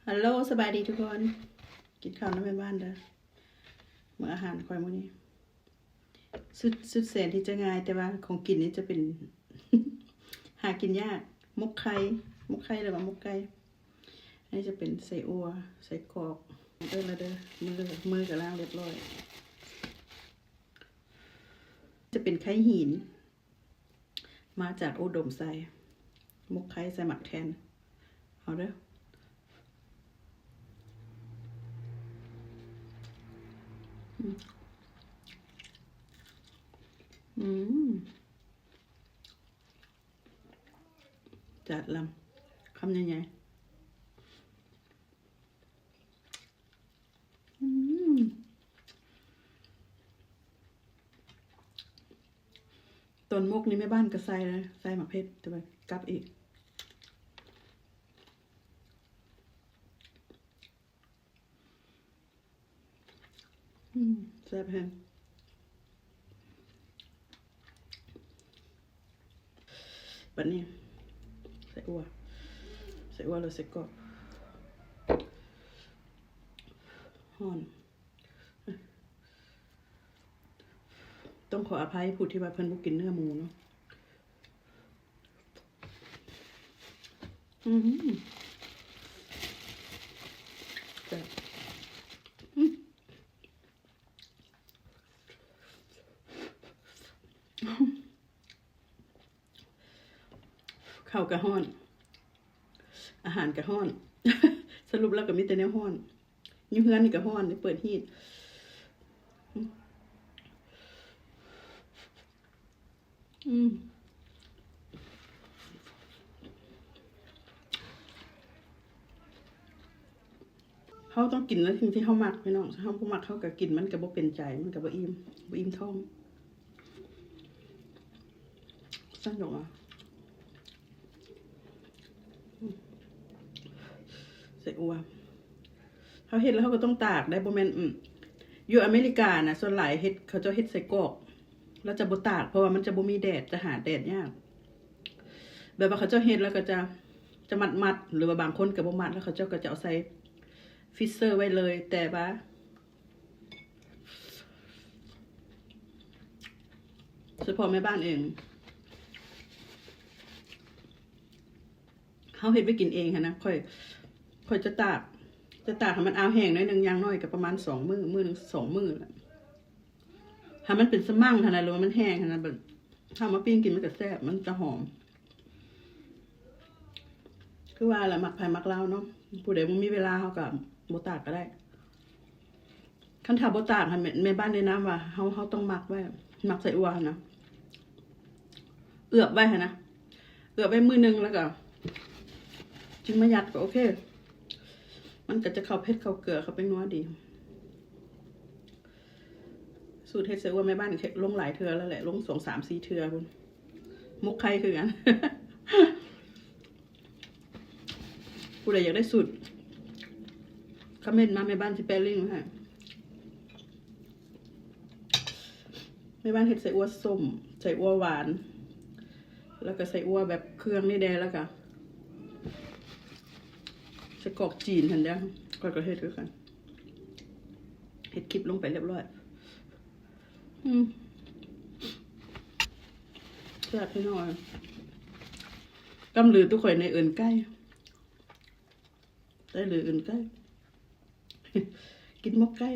ຮັລໂຫຼ ສະບາຍດີທຸກຄົນ ກິນເຂົ້ານຳແມ່ບ້ານເດີ. ມື້ອາຫານຂ້ອຍມື້ນີ້ ສຸດ ສຸດແສນທີ່ຈະງ່າຍ ແຕ່ວ່າຂອງກິນນີ້ຈະເປັນ ຫາກິນຍາກ. ໝົກໄຂ່ ໝົກໄຂ່ ຫຼືວ່າໝົກໄກ່. ອັນນີ້ຈະເປັນໄສ້ອົ່ວ ໄສ້ກອກ ເອີ້ນລະເດີ. ມື ມືກໍລ້າງລຽບຮ້ອຍ. ຈະເປັນໄຂ່ຫີນ ມາຈາກອຸດົມໄຊ. ໝົກໄຂ່ໃສ່ໝາກແທນ ເອົາເດີ. ອືມ ອືມ ຈັດລຳ ຄຳໃຫຍ່ໆ. ອືມ ຕອນໝົກນີ້ແມ່ບ້ານກໍໃສ່ແລ້ວ ໃສ່ໝາກເຜັດ ແຕ່ວ່າກັບອີກ. ອືມ ແຊບແຮງ. ບັດນີ້ ໄສ້ອົ່ວ ໄສ້ອົ່ວ ຫຼື ໄສ້ກອກ ຮ້ອນ. ຕ້ອງຂໍອະໄພຜູ້ທີ່ວ່າເພິ່ນບໍ່ກິນເນື້ອໝູເນາະ. ອືມ ແຊບ. ອືມ ເຂົ້າກໍຮ້ອນ ອາຫານກໍຮ້ອນ ສະຫຼຸບແລ້ວກໍມີແຕ່ແນວຮ້ອນ. ຢູ່ເຮືອນນີ້ກໍຮ້ອນ ໄດ້ເປີດຮີດ. ອືມ ເຮົາຕ້ອງກິນໃນສິ່ງທີ່ເຮົາມັກ ພີ່ນ້ອງ. ຖ້າເຮົາບໍ່ມັກ ເຮົາກໍກິນ ມັນກໍບໍ່ເປັນໃຈ ມັນກໍບໍ່ອີ່ມ ບໍ່ອີ່ມທ້ອງ. ຊັ້ນດອກວ່າ ອືມ ໃສ່ອົ່ວ ເຮົາເຮັດແລ້ວເຮົາກໍຕ້ອງຕາກໄດ໋ ບໍ່ແມ່ນ ອືມ ຢູ່ອາເມລິການະ ສ່ວນຫຼາຍເຮັດ ເຂົາເຈົ້າເຮັດໄສ້ກອກ ແລ້ວຈະບໍ່ຕາກ ເພາະວ່າມັນຈະບໍ່ມີແດດ ຈະຫາແດດຍາກ. ແບບວ່າເຂົາເຈົ້າເຮັດແລ້ວກໍຈະ ຈະມັດໆ ຫຼືວ່າບາງຄົນກໍບໍ່ມັດ ແລ້ວເຂົາເຈົ້າກໍຈະເອົາໃສ່ຟຣີເຊີໄວ້ເລີຍ. ແຕ່ວ່າ ສະເພາະແມ່ບ້ານເອງ ເຮົາເຮັດໄວ້ກິນເອງຫັ້ນນະ ຂ້ອຍ ຂ້ອຍຈະຕາກ ຈະຕາກໃຫ້ມັນອາວແຫ້ງໜ້ອຍໜຶ່ງ ຢ່າງໜ້ອຍກໍປະມານສອງມື້ ມື້ໜຶ່ງສອງມື້ແຫຼະ ໃຫ້ມັນເປັນສະໝັ້ງຫັ້ນນະ ຫຼືວ່າມັນແຫ້ງຫັ້ນນະ ບາດ ເຮົາມາປີ້ງກິນມັນກໍແຊບ ມັນຈະຫອມ. ຄືວ່າລະ ມັກໃຜມັກລາວເນາະ ຜູ້ໃດບໍ່ມີເວລາເຮົາກໍບໍ່ຕາກກໍໄດ້. ຄັນຖ້າບໍ່ຕາກຫັ້ນ ແມ່ ແມ່ບ້ານແນະນຳວ່າເຮົາ ເຮົາຕ້ອງໝັກໄວ້ ໝັກໃສ່ອົ່ວຫັ້ນນະ ເອືອບໄວ້ຫັ້ນນະ ເອືອບໄວ້ມື້ໜຶ່ງ ແລ້ວກໍຈຶ່ງມາຍັດ ກໍໂອເຄ ມັນກໍຈະເຂົ້າເຜັດເຂົ້າເກືອ ເຂົ້າແປ້ງນົວດີ. ສູດເຮັດໃສ່ອົ່ວແມ່ບ້ານ ເຮັດລົງຫຼາຍເທື່ອແລ້ວແຫຼະ ລົງສອງສາມສີ່ເທື່ອພຸ້ນ ໝົກໄຂ່ຄືກັນ. ຜູ້ໃດຢາກໄດ້ສູດ ຄອມເມັນມາ ແມ່ບ້ານຊິແປະລິ້ງໄວ້ໃຫ້. ແມ່ບ້ານເຮັດໃສ່ອົ່ວສົ້ມ ໃສ່ອົ່ວຫວານ ແລ້ວກໍໃສ່ອົ່ວແບບເຄື່ອງນີ້ແດ່ ແລ້ວກໍໃສ່ກອກຈີນຫັ້ນເດ້ ຂ້ອຍກໍເຮັດຄືກັນ ເຮັດຄລິບລົງໄປລຽບຮ້ອຍ. ອືມ ແຊບພີ່ນ້ອງ ກຳລືຕຸຂ້ອຍໃນເອີ້ນໄກ່ ໄກ່ຫຼືເອີ້ນໄກ່ ກິນໝົກໄກ່.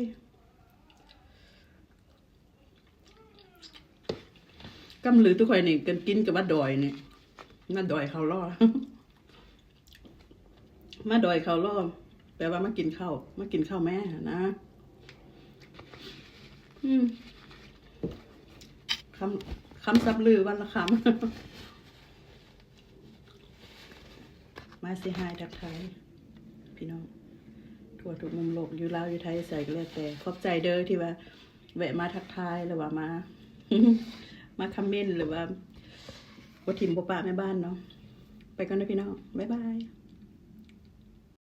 ກຳລືຕຸຂ້ອຍນີ້ ກັນກິນກັບວ່າດອຍນີ້ ມາດອຍເຂົ້າຫຼໍ່ ມາດອຍເຂົ້າຫຼໍ່ ແປວ່າມາກິນເຂົ້າ ມາກິນເຂົ້າແມ່ຫັ້ນນະ. ອືມ ຄຳ ຄຳສັບລືວັນລະຄຳ. ມາເຊຮາຍທັກທາຍພີ່ນ້ອງທົ່ວທຸກມຸມໂລກ ຢູ່ລາວ ຢູ່ໄທ ໃສກໍແລ້ວແຕ່ ຂອບໃຈເດີທີ່ວ່າແວະມາທັກທາຍ ຫຼືວ່າມາ ມາຄອມເມັນ ຫຼືວ່າບໍ່ຖິ້ມບໍ່ປະແມ່ບ້ານເນາະ. ໄປກ່ອນເດີພີ່ນ້ອງ ບາຍບາຍ.